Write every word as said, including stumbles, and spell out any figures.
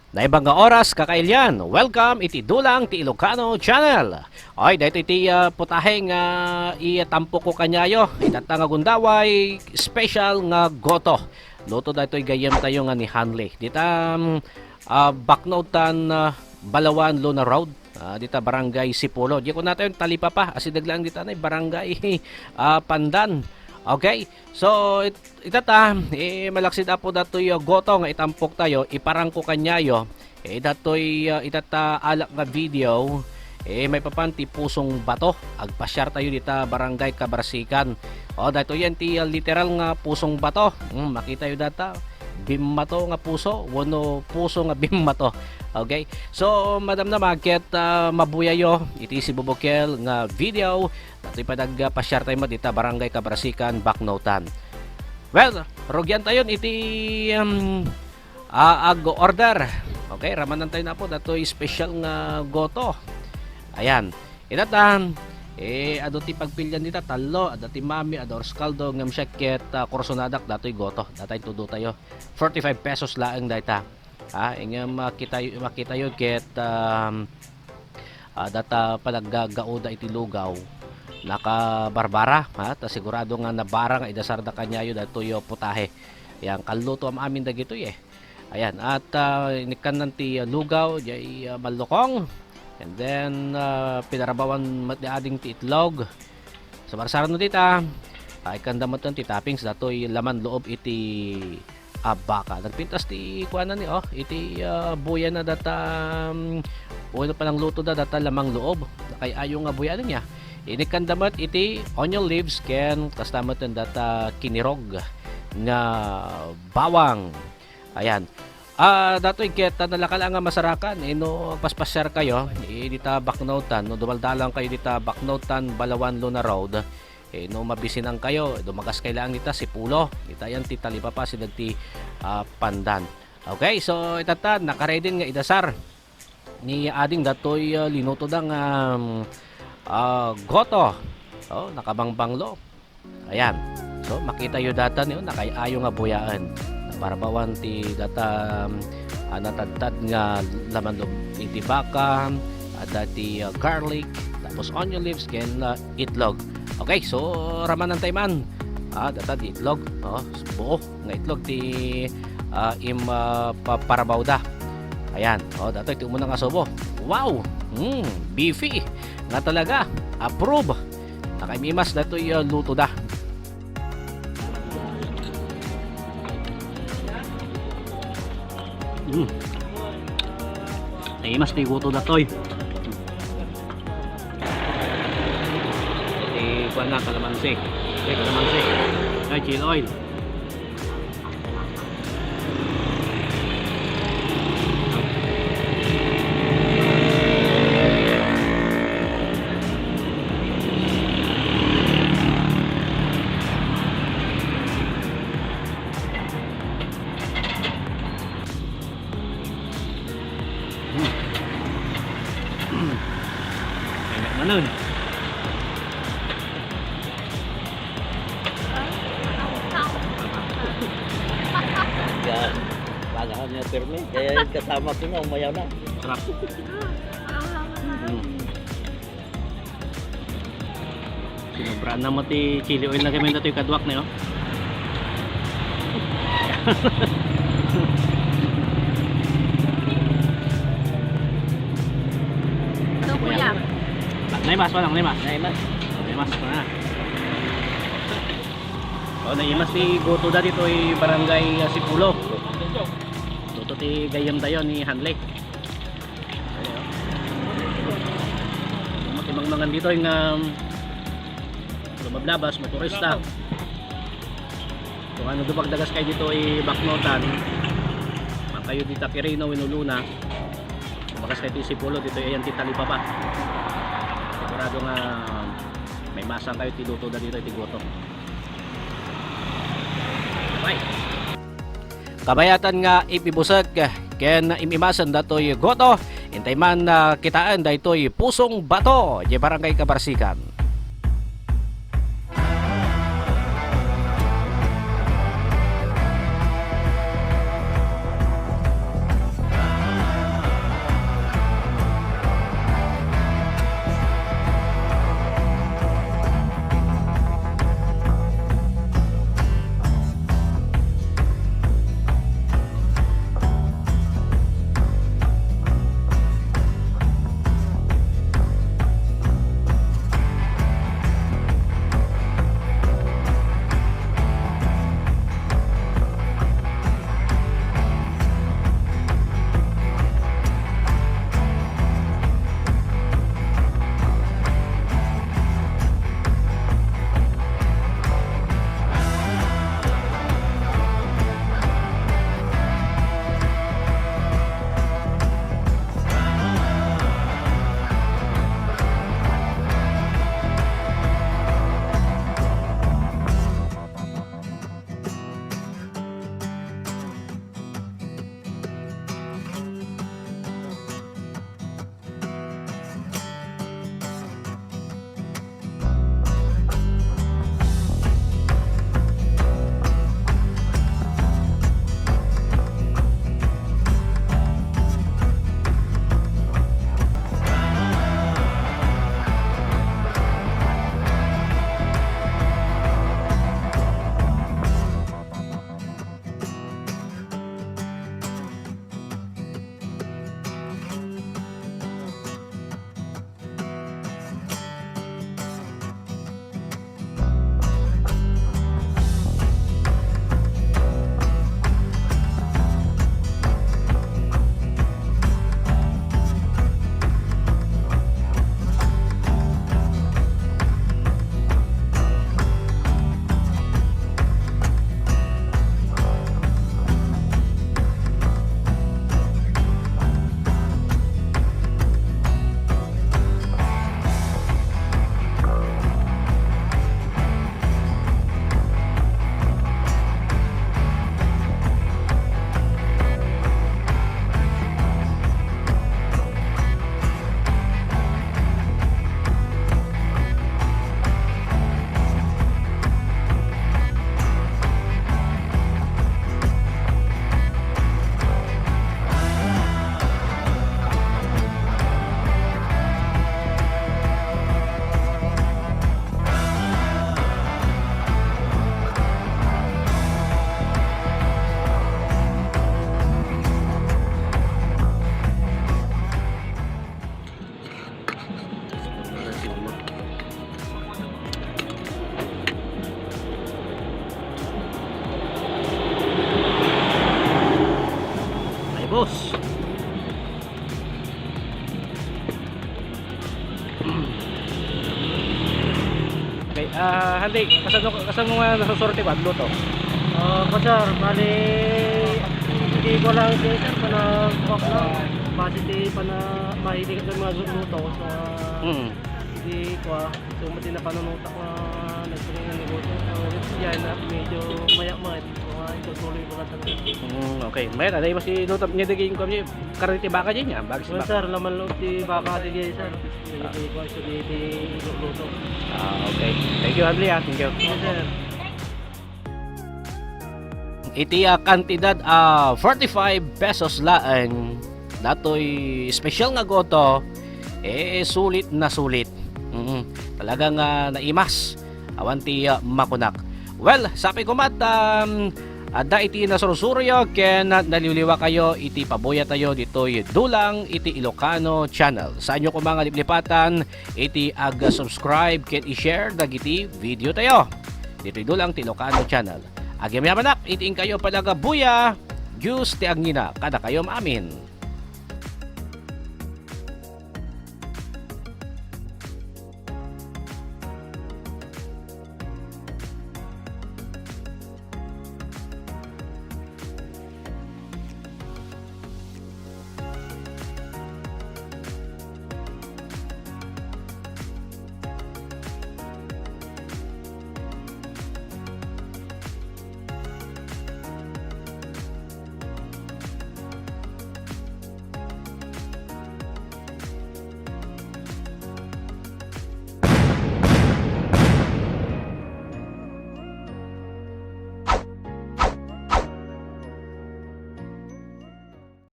Naimbag nga oras, kakailian. Welcome iti Dulang ti Ilocano Channel. Oy, daytoy ti, ah, putahe nga itampokko kaniayo. Itatta nga gundaway, special nga goto. Luto daytoy gayyemtayo nga ni Hanley. Dita, mm, ah, Baknotan, ah, Balawan, Luna Road. Ah, dita Barangay Sipulo. Di ko natayon talipapa. Asideg lang dita na, Barangay, ah, Pandan. Okay? So, it-, itata, eh, malaksid apo datoy, uh, goto nga itampoktayo, iparangko kaniayo, eh, datoy, uh, itata alak nga video, eh, maipapan ti pusong bato. Agpasiartayo dita Barangay Kabarsikan. O, datoy yan ti, uh, literal nga pusong bato. Hmm, makitayo data, bimmato nga puso, wenno puso nga bimmato. Okay? So, madamdama ket, uh, mabuyayo iti sibubukel nga video. Datoy pay nagpasiartayo met dita Barangay Kabarsikan, Baknotan. Well, rugiantayon iti, um, ah, ag-order. Okay, ramanantayo na po datoy special nga goto. Ayan. Itata, eh, adu ti pagpilian dita, tallo, adda ti mami, adda horse caldo, ngem siak ket, ah, kursonadak datoy goto. Data intudotayo. Forty-five pesos laeng dayta. Ha, ngem makitayo, makitayo ket, um, ah, data panaggagaoda iti lugaw, nakabarbara, ha, ta sigurado nga nabara nga idasarda kaniayo datoy putahe. Ayan, kalluto am amin dagitoy, eh. Ayan, at, ah, inikkandan ti, ah, lugaw, jay, ah, ballukong. And then, ah, pinarabawan met ni ading ti itlog. Sarsarno dita, ah, ikkanda met ti toppings, datoy laman loob iti, ah, baka. Nagpintas ti kuana ni, oh, iti, ah, buyana data, um, wenno pananglutoda data lamang loob. Nakay-ayo nga buya niya. Inikkanda met iti onion leaves ken kasta met data kinirog nga bawang. Ayan. Ah, datoy ket, ah, nalaka laeng nga masarakan, eh, no agpaspasiarkayo, eh, dita Baknotan, no dumadalankayo dita Baknotan, Balawan, Luna Road, eh, no mabisinankayo, dumagas kay laeng dita Sipulo. Dita yan ti talipapa, sideg ti, ah, Pandan. Okay, so itata, nakaredin nga idasar ni ading datoy, ah, linutoda nga, um, ah, goto. Oh, nakabangbanglo. Ayan. So, makitayo data niyo, nakay-ayo nga buyaen. Naparabawan ti data, um, ah, natadtad nga laman loob iti baka, adda ti, ah, garlic, tapos onion leaves, ken, ah, itlog. Okay, so, ramanantay man. Ah, data ti itlog, oh, buo nga itlog ti, ah, im, ah, pa-, parabawda. Ayan, oh, datoy ti umuna nga subo. Wow! Mm, beefy nga talaga. Approve. Nakaimimas datoy, ah, lutoda. Mm. Naimas ti goto datoy. Ti kuan na, kalamansi. Okay, kalamansi. Ay, chili oil. Hmm. Enak manen. Yan. Kailangan niya pirmi. Kaya yung kasama ko na, umayaw na. Sarap. Hmm. Sinobraan na mo ti chili oil na kami datoy kaduak na, oh. Ito, kuya. Naimas pa lang, naimas. Naimas. Naimas pa na. Oh, naimas ti goto da ditoy barangay, ah, Sipulo. Luto ti gayyemtayo ni Hanley. Makimangmangan ditoy nga lumablabas, motorista. Kung ano, dumagdagas kayo ditoy Baknotan, makayo dita Quirino, wenno Luna, bakas kayo ti Sipulo, ditoy ayan ti talipapa. Sigurado nga maimasan kayo ti lutoda ditoy ti goto. Bye. Kabayatan nga ipibusek ken imimasen datoy goto, intay man, ah, kitaen daytoy pusong bato, diay Barangay Kabarsikan. Ah, Hanli, kasano, kasano nga nasusurot ti pagluto? Ah, pa, sir, bali, hindi ko lang, sir, sir, panagkuha ko lang. Base ti pana-, mahilig ako sa mga luto, so, ah, Hmm. hindi ko, ah, so, mati na panunutak na nagpinangan negosyo. So, yan, ah, medyo mayak-mayak. So, ah, itutuloy ko lang talaga. Hmm, okay. Mayat, aday mo si luto niya daging kami, karne ti baka dyan niya, bagis Well, baka. Sir, laman loob ti baka, sige, sir. Hindi ko actually ti luto. Ah, okay. Thank you, Hanli, ah. Thank you. Yes, sir. Iti, ah, kantidad, ah, forty-five pesos laeng, datoy special nga goto, eh, sulit na sulit. Mm, talagang, ah, naimas. Awan ti, ah, makunak. Well, sapay koma, um, adda iti nasursuroyo ken naliwliwa kayo iti pabuya tayo ditoy Dulang iti Ilocano Channel. Saanyo koma nga liplipatan iti ag-subscribe ken i-share dagiti video tayo ditoy Dulang ti Ilocano Channel. Agyamanak iti inkayo panagabuya, Diyos ti agngina kadakayo amin.